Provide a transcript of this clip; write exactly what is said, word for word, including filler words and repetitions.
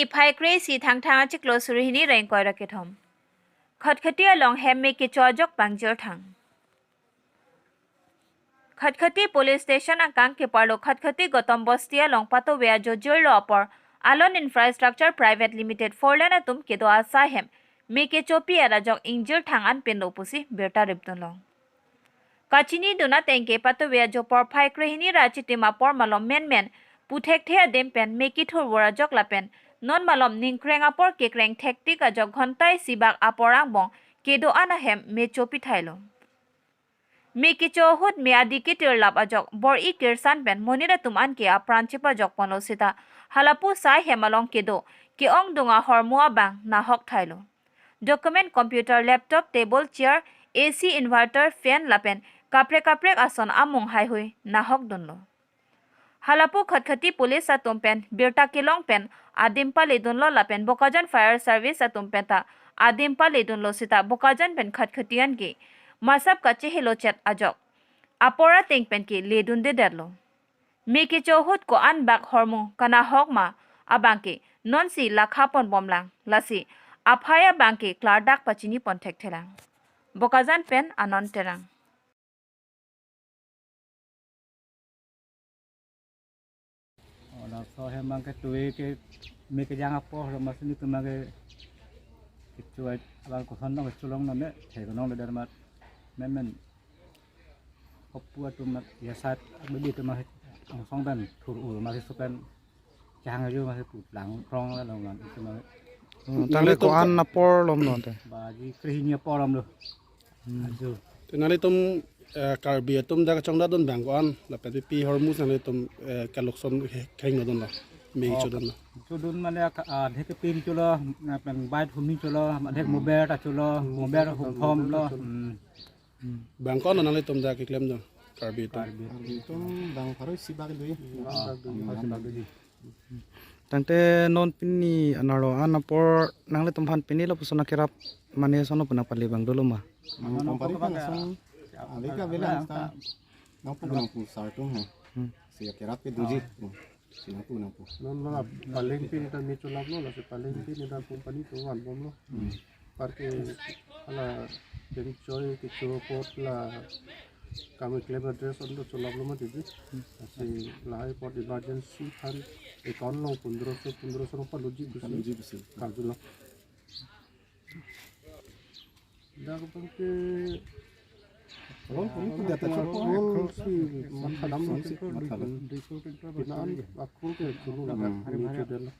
Phai kre-isi Thangthang achiklo suri hini ra ingkoi ra kethom. Khatkhati along hem me kecho ajok pangjirthang. Khatkhati Police Station angkang keparlo Khatkhati Gotom Bosti along patove ajo jirlo apor Alon Infrastructure Private Limited four lane atum kedo asai hem me kechopi ajok ingjirthang an pinlo pusi birta ripdunlo. Kachinidun ateng ke patove ajo porphai krehini ra chitim apor malom menmen pu thekthe adim pen me kethurvor ajok lapen non malom ningkreng apor kekreng thektik ajok ghonta isi bak apor angbong kedo an ahem me chopi thailo. Me kecho ahut me adi ketirlap ajok bor-i kirsan pen monit atum an ke apran chepajok ponlo seta halapu sai hem along kedo ke-ongdung ahormu abang nahok thailo. Document, computer, laptop, table, chair, A C, inverter, fan lapen kaprek kaprek ason amung haihui nahok dunlo. Halapu Khatkhati Police atum pen birta kelong pen adim paledunlo lapen Bokajan Fire Service atum pen ta adim paledunlo seta Bokajan pen Khatkhati an ke masap kachehelo chet ajok apor ateng pen ke ledundedetlo. Me kecho ahut ko-an bak hormu kanahok ma abang ke nonsi lakha ponbomlang, lasi aphai abang ke klardak pachini pon thekthelang. Bokajan pen Anon Terang. Oh, laso hem abang ke tue ke me kejang apor lo, mas nelitum abang ke kecho abang koson dong kecho long name thek nong le dermat memen kopu atum mat ya sat beli atum mat angsong dan thur ul mas supen chang ajo mas pu lang prong la long lang itu mas. Hmm, tangte ko-an apor lom lo te? Baji krehini apor lom lo. Hmm. Ajo. Te nanglitum, eh, Karbi atum dak chongdadun abang ko-an lapen pi hormu nanglitum, eh, kalokson kheng lo dun lo, me kechodun lo? Chodun mane ka-, ah, dhek pin cholo, na pen bait humi cholo, dhek mober ta cholo, mober hum thom lo. Hmm. Hmm. Abang ko-an nanglitum dak keklem dun Karbi atum? Karbi atum abang pharo isi bak dui. Bang bak dui. Bang bak dui. Tangte non pini anarlo an apor nanglitum aphan pini lapuson akerap mane ason lo pu nangpali abang dolo ma? Nang kompari kan asong alika bela asta nangpu nangpu sar tum he. Hmm. Si akerap ke doji. Hmm. Si nangpu nangpu. Non ma paleng pini ta me cholaplo, lasi paleng pini ta company atum vanbomlo. Hmm. Parke hala kemchoi kecho apot la kami claim address on do cholaplo mati di. Lasi lahai apot emergency fund account along pondroso, pondroso rupiah loji pusi. Loji pusi. Karjulo. Dak abang ke roll pun pun data roll si matha dam lo si. Matha dam. Pini an akur ke chulu la. Hmm. Kami chodelo.